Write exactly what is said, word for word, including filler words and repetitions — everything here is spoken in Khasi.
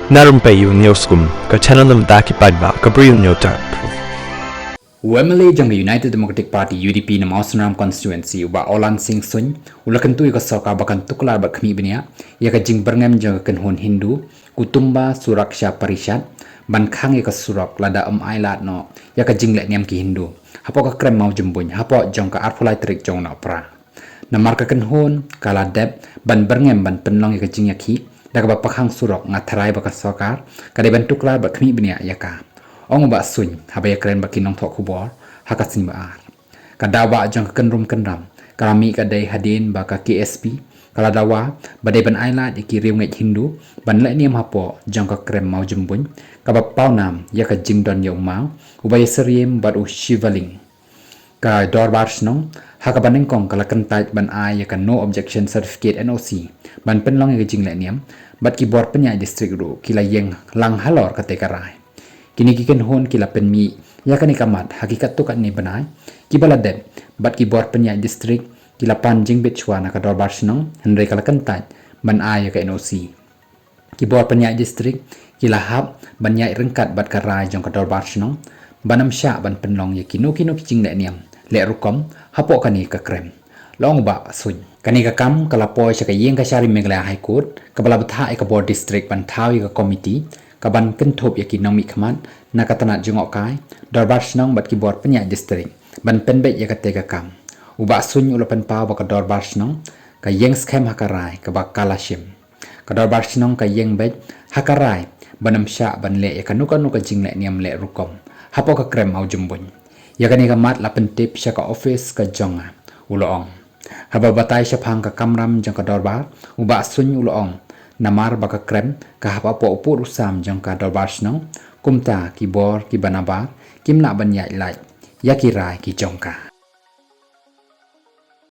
Na rympei u News Kum, ka channel na bynta ki paidbah, ka Bri U News Tap. U M L A jong ka United Democratic Party, U D P, na Mawsynram constituency, u Bah Olan Singh Suin, u la kyntu ïa ka sorkar ba kan tuklar bad khmih bniah ïa ka jingbyrngem jong ka kynhun Hindu Kutumba Suraksha Parishad ban khang ïa ka surok lada ym ailad noh ïa ka jingleh niam ki Hindu hapoh ka krem Mawjymbuin hapoh jong ka arphew lai tarik jong u Nohprah. Namar ka kynhun ka la dep ban byrngem ban pynlong ïa ka jingïakhih da kaba pakhang surok, nga tharai ba ka sorkar ka dei ban tuklar bad khmih bniah ïa ka, ong u Bah Suin haba ïakren bad ki nongthoh khubor ha ka sngi Ba-ar. Ka daw ba jong ka kynrum kynram ka la mih ka dei hadien ba ka K S P ka la dawa ba dei ban ailad ïa ki riewngeit Hindu ban leh niam hapoh jong ka krem Mawjymbuin, kaba pawnam ïa ka jingdon ïa u maw uba ïasyriem bad u Shivaling. Ka Dorbar Shnong ha kaba nyngkong ka la kyntait ban ai ïa ka No Objection Certificate, N O C, ban pynlong ïa ka jingleh niam, bad ki bor pynïaid district ruh ki la ïeng lang halor katei ka rai. Kine ki kynhun ki la pynmih ïa kane ka mat ha ki katto katne bnai kiba la dep, bad ki bor pynïaid district ki la pan jingbit shuwa na ka Dorbar Shnong, hynrei ka la kyntait ban ai ïa ka N O C. Ki bor pynïaid district ki la hap ban ïaid ryngkat bad ka rai jong ka Dorbar Shnong ban ym shah ban pynlong ïa kino kino ki jingleh niam leh rukom hapoh kane ka krem, la ong u Bah Suin. Kane ka kam ka la poi sha ka ïing kashari Meghalaya High Court kaba la bthah ïa ka bor district ban thaw ïa ka komiti kaban kynthup ïa ki nongmihkhmat na ka tnat jngohkai, Dorbar Shnong bad ki bor pynïaid district ban pynbeit ïa katei ka kam. U Bah Suin u la pynpaw ba ka Dorbar Shnong ka ïeng skhem ha ka rai kaba ka la shim. Ka Dorbar Shnong ka ïeng beit ha ka rai ban ym shah ban leh ïa kano kano ka jingleh niam leh rukom hapoh ka krem Mawjymbuin. Ïa kane ka mat la pyntip sha ka ophis ka jong nga, u la ong. Haba batai shaphang ka kamram jong ka Dorbar, u Bah Suin u la ong, namar ba ka krem ka hap hapoh u pud u sam jong ka Dorbar Shnong, kumta ki bor kiba nabar kim lah ban ïaid lait ïa ki rai ki jong ka.